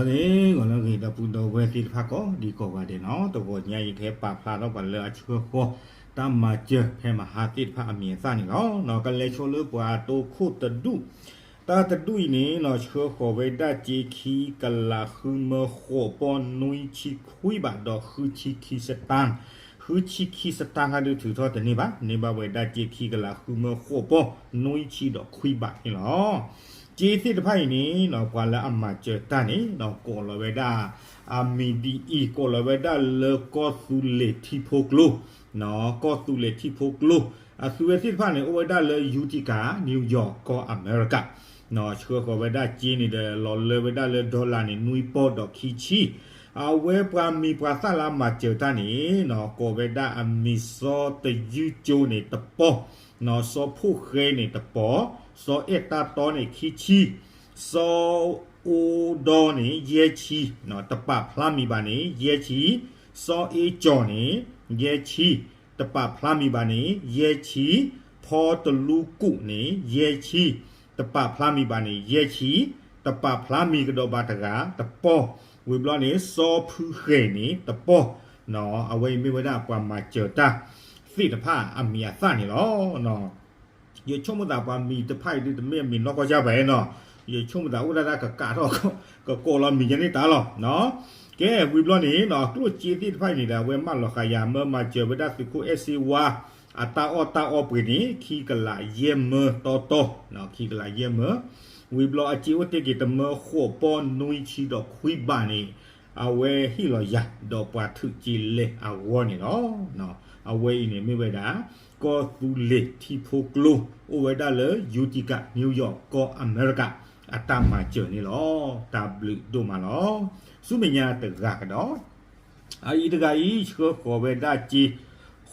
န့ၣ် ဂီၤလၢအဂ့ၤ ဒီပုၢ်ဒီဝဲၢ်သ့ၣ်တဖၣ်ကိးဒံကိးဂၤဒဲးနီၤ, တဂီၤညါအံၤ ယကဟဲပာ်ဖျါထီၣ်ပှၤလၢအဆှၢဃီၤ တၢ်မၤစၢၤဖဲမဟါသ့ၣ်တဖၣ်အမံၤအသၣ်န့ၣ်လီၤ. ကလဲၤဆိလၢပှၤတိခိၣ်တဒူၣ်, တၢ်တဒူၣ်အံၤန့ၣ်နီၤ ဆှၢဃီၤဝဲဒၣ်စ့ခံကလးဃုမၢဃိးပီၢ်နွံဆံခွံဘးဒီးဃုဆံခံစတၢၣ်, ဃုဆံခံစတၣ်ခါဒုးထုးထီၣ်တန့ၢ်ဘၣ်, န့ၢ်ဘၣ်ဝဲဒၣ်စ့ခံကလးဃုမၢဃိးပီၢ်နွံဆံဒီးခွံဘးန့ၣ်လီၤ. စ့သ့ၣ်တဖၣ်အံၤန့ၣ်နီၤ ပှၤလၢအမၤစၢၤတၢ်န့ၣ်နီၤ ကိးလီၤဝဲဒၣ် အမံၤဒ်အံၤ, ကိးလီၤဝဲဒၣ်လၢကီၢ်သူလ့ၤထံဖိကျိ, ကီၢ်သူလ့ၤထံဖိကျိ, အသုဝဲသ့ၣ်တဖၣ်န့ၣ် အိၣ်ဝဲဒၣ်လၢ Utica, New York ကီၢ်အမဲရကၤ, ဆှၢဃီၤဝဲဒၣ်စ့န့ၣ်ဒီး လီၤလၢဝဲဒၣ်လၢ dollar န့ၣ် နွံပီၢ်ဒီးခံဆံ, အဝဲပှၤမံၤပှၤသၣ်လၢအမၤစၢၤတၢ်န့ၣ်နီၤ ကိးဝဲဒၣ်အမံၤစီၤတယုၢ်ကၠိန့ၣ်တပီၢ်, စီၤဖိၣ်ဃဲန့ၣ်တပီၢ်, စီၤအဲၣ်တၢ်တီန့ၣ်ခံဆံ, စီၤအိဒီန့ၣ် ယဲၢ်ဆံ, တပာ်ဖျါမံၤဘၣ်န့ၣ် ယဲၢ်ဆံ, စီၤအ့ကၠီၤန့ၣ် ယဲၢ်ဆံ, တပာ်ဖျါမံၤဘၣ်န့ၣ် ယဲၢ်ဆံ, ဖီတလူကူၣ်န့ၣ် ယဲၢ်ဆံ, တပာ်ဖျါမံၤဘၣ်န့ၣ် ယဲၢ်ဆံ, တပာ်ဖျါမံၤကဒီးဘၣ်တဂၤ တပီၢ်, ဝံၤဘျီန့ၣ် စီၤဖုဃဲၤန့ၣ် တပီၢ်, အဝဲအံၤမ့ၢ်ဝဲဒၣ်ပှၤမၤစၢၤတၢ်သ့ၣ်တဖၣ်အမံၤအသၣ်န့ၣ်လီၤ. ယဆိကမိၣ်သးပှၤမံၤတဖၣ်အံၤဒုးတမ့ၢ်အမံၤနီၢ်ကီၢ်ကၢ်ဘၣ်နီၤ, ယဆိကမိၣ်သးအိၣ်ဒၣ်တၢ်ကကးထီၣ် ကကိးလီၤမံၤယဲန့ၣ်တၢ်လီၤ. ကဲ ဝံၤဘျီန့ၣ်နီၤ ကျိၣ်စ့သ့ၣ်တဖၣ်အံၤန့ၣ်ဒီး အဝဲမၢလီၤဃာ်ယၤ မၢမၤစၢၤဝဲဒၣ်သုးခိၣ်အဲၣ်စ့ဝါ အတၢ်အီၣ်တၢ်အီပှ့ၤန့ၣ် ခံကလးယဲၢ်မၢတီတီ, ခံကလးယဲၢ်မၢ, ဝံၤဘျီအစ့အိၣ်တ့ၢ်က့ၤတမၢဃိးပီၢ်နွံဆံဒီးခွံဘးန့ၣ် အဝဲဟ့ၣ်လီၤယၤ ဒီးပှၤထုးစ့လဲအဂီၢ်န့ၣ်လီၤ. အဝဲအံၤန့ၣ်မ့ၢ်ဝဲဒၣ် ကီၢ်သူလ့ၤထံဖိကျိ အိၣ်ဝဲဒၣ်လၢ Utica, New York ကီၢ်အမဲရကၤ အတၢ်မၤစၢၤန့ၣ်လီၤ. တၢ်ဘျုးဒိၣ်မးလီၤ. ဆူမဲာ်ညါတဂၤကဒီး အအံၤတဂၤအံၤ ဆှၢဃီၤဝဲဒၣ်စ့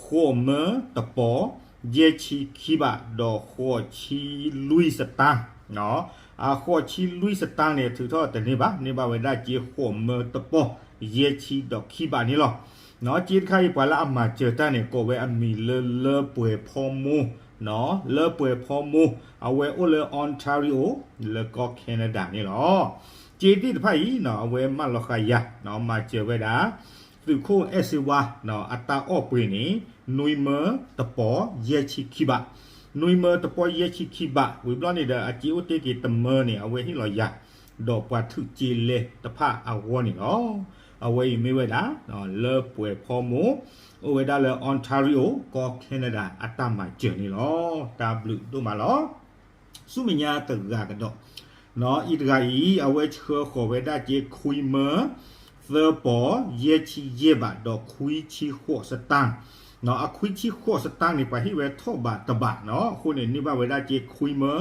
ဃိးမၢတပီၢ် ယဲၢ်ဆံခံဘး ဒီးဃိးဆံလွံၢ်စတၢၣ်, အဃိးဆံလွံၢ်စတၢၣ်န့ၣ် ထုးထီၣ်တန့ၢ်ဘၣ်, န့ၢ်ဘၣ်ဝဲဒၣ်စ့ဃိးမၢတပီၢ် ယဲၢ်ဆံဒီးခံဘးန့ၣ်လီၤ. စ့တခါအံၤ ပှၤလၢအမၤစၢၤတၢ်န့ၣ် ကိးဝဲအမံၤလၢ လၢပှဲၤဖီမိၢ်, လၢပှဲၤဖီမိၢ် အဝဲအိၣ်လၢ Ontario လၢကီၢ် Canada န့ၣ်လီၤ. စ့သ့ၣ်တဖၣ်အံၤ အဝဲမၢလီၤဃာ်ယၤ မၤစၢၤဝဲဒၣ် သုးခိၣ်အဲၣ်စ့ဝါ အတၢ်အီၣ်ပှ့ၤန့ၣ် နွံမၢတပီၢ်ယဲၢ်ဆံခံဘး, နွံမၢတပီၢ်ယဲၢ်ဆံခံဘး, ဝံၤဘျီန့ၣ်ဒီး အစ့အိၣ်တ့ၢ်က့ၤတမၢန့ၣ် အဝဲဟ့ၣ်လီၤယၤ ဒီးပှၤထုးစ့လဲတဖၣ်အဂီၢ်န့ၣ်လီၤ. အဝဲအံၤမ့ၢ်ဝဲဒၣ် လၢပှဲၤဖီမိၢ် အိၣ်ဝဲဒၣ်လၢ Ontario ကီၢ် Canada အတၢ်မၤစၢၤန့ၣ်လီၤ. တၢ်ဘျုးဒိၣ်မးလီၤ. ဆူမဲာ်ညါတဂၤကဒီး အံၤတဂၤအံၤ အဝဲဆှၢဃီၤဝဲဒၣ်စ့ခွံမၢ သၢပီၢ် ယဲၢ်ဆံယဲၢ်ဘး ဒီးခွံဆံဃိးစတၢၣ်, အခွံဆံဃိးစတၢၣ်န့ၣ် ပှၤဟ့ၣ်ဝဲထီၣ်ဘးတဘးနီၤ, အဃိန့ၣ် န့ၢ်ဘၣ်ဝဲဒၣ်စ့ခွံမၢ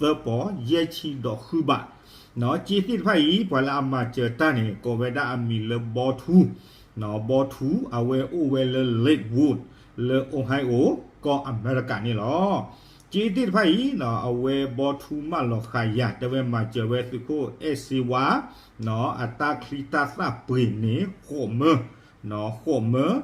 သၢပီၢ် ယဲၢ်ဆံဒီးဃုဘး, စ့သ့ၣ်တဖၣ်အံၤ ပှၤလၢအမၤစၢၤတၢ်န့ၣ် ကိးဝဲဒၣ်အမံၤလၢဘီထူ ဘီထူ အဝဲအိၣ်ဝဲလၢ Lakewood လၢ Ohio ကီၢ်အမဲရကၤန့ၣ်လီၤ. စ့သ့ၣ်တဖၣ်အံၤ အဝဲဘီထူမၢလီၤဃာ်ယၤ တဲဝဲမၤစၢၤဝဲသုးခိၣ်အဲၣ်စ့ဝါ အတၢ်ချံတၢ်သၣ်ပှ့ၤန့ၣ် ဃိးမၢ ဃိးမၢ,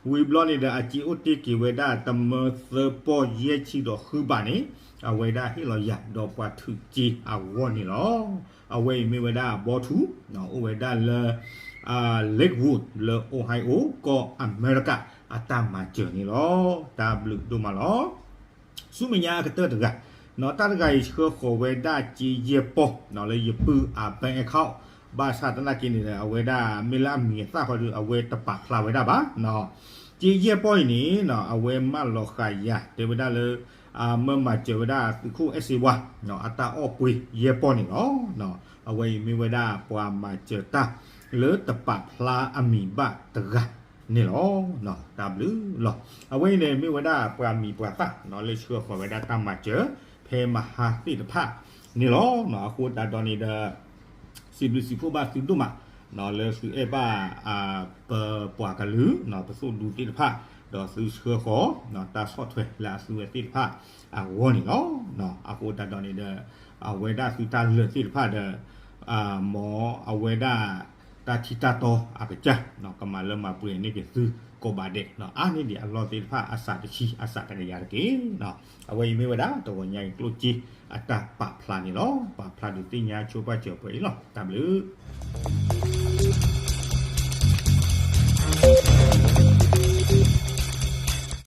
ဝံၤဘျီန့ၣ်ဒီး အစ့အိၣ်တ့ၢ်က့ၤဝဲဒၣ်တမၢသၢပီၢ်ယဲၢ်ဆံဒီးဃုဘးန့ၣ် အဝဲဒၣ်ဟ့ၣ်လီၤယၤ ဒီးပှၤထုးစ့အဂီၢ်န့ၣ်လီၤ. အဝဲအံၤမ့ၢ်ဝဲဒၣ်ဘီထူ အိၣ်ဝဲဒၣ်လၢ Lakewood လၢ Ohio ကီၢ်အမဲရကၤ အတၢ်မၤစၢၤန့ၣ်လီၤ. တၢ်ဘျုးဒိၣ်မးလီၤ. ဆူမဲာ်ညါအကတၢၢ်တဂၤ တၢ်တဂၤအံၤဆှၢဃီၤဝဲဒၣ်စ့ယဲၢ်ပီၢ် လၢယပုၢ်အ bank account ဘၣ်ဆၣ်သနာ်က့န့ၣ်ဒီး အဝဲဒၣ်မ့ၢ်လၢအမံၤအသၣ်ဃီဒီး အဝဲတပာ်ဖျါဝဲဒၣ်ဘၣ်. စ့ယဲၢ်ပီၢ်အံၤန့ၣ် အဝဲမၢလီၤဃာ်ယၤ တဲဝဲဒၣ်လၢ မၢမၤစၢၤဝဲဒၣ်သုးခိၣ်အဲၣ်စ့ဝါ အတၢ်အီၣ်ပှ့ၤယဲၢ်ပီၢ်န့ၣ်လီၤ. အဝဲအံၤမ့ၢ်ဝဲဒၣ်ပှၤမၤစၢၤတၢ်လၢတပာ်ဖျါအမံၤဘၣ်တဂၤန့ၣ်လီၤ. တၢ်ဘျုးလီၤ. အဝဲအံၤန့ၣ်မ့ၢ်ဝဲဒၣ်ပှၤမံၤပှၤသၣ် လၢဆှၢဃီၤဝဲဒၣ်တၢ်မၤစၢၤ ဖဲမဟါသ့ၣ်တဖၣ်န့ၣ်လီၤ. အဃိသတးဒီးန့ၣ်ဒီး စံးဘျုးစံးဖှိၣ်ဘၣ်သုဒိၣ်မး လၢသုအဲၣ်ဘၣ် ပပှၤကလုာ် ပသိၣ်ဒူသ့ၣ်တဖၣ် ဒီးသုဆှၢဃီၤ တၢ်ဆီၣ်ထွဲလၢအသုဝဲသ့ၣ်တဖၣ်အဂီၢ်န့ၣ်လီၤ. အဃိသတးဒီးန့ၣ်ဒီး အဝဲဒၣ်သုတၢ်လၢာ်သ့ၣ်တဖၣ်ဒီး မ်အဝဲဒၣ်တၢ်ထံၣ်တၢ်တီအကစၢ် ကမၤလၢမၤပှဲၤန့ၢ်က့ၤသု ကိးဘၣ်ဒဲး အါန့ၢ်ဒံးအလီၢ်သ့ၣ်တဖၣ်အစးတဆံအစးတကယၤတက့ၢ်. အဝဲအံၤမ့ၢ်ဝဲဒၣ်တဂီၤညါအံၤကျိၣ်စ့အတၢ်ပာ်ဖျါန့ၣ်လီၤ. ပာ်ဖျါဒုးသ့ၣ်ညါဆိပာ်စၢၤပှဲၤအံၤလီၤ. တၢ်ဘျုး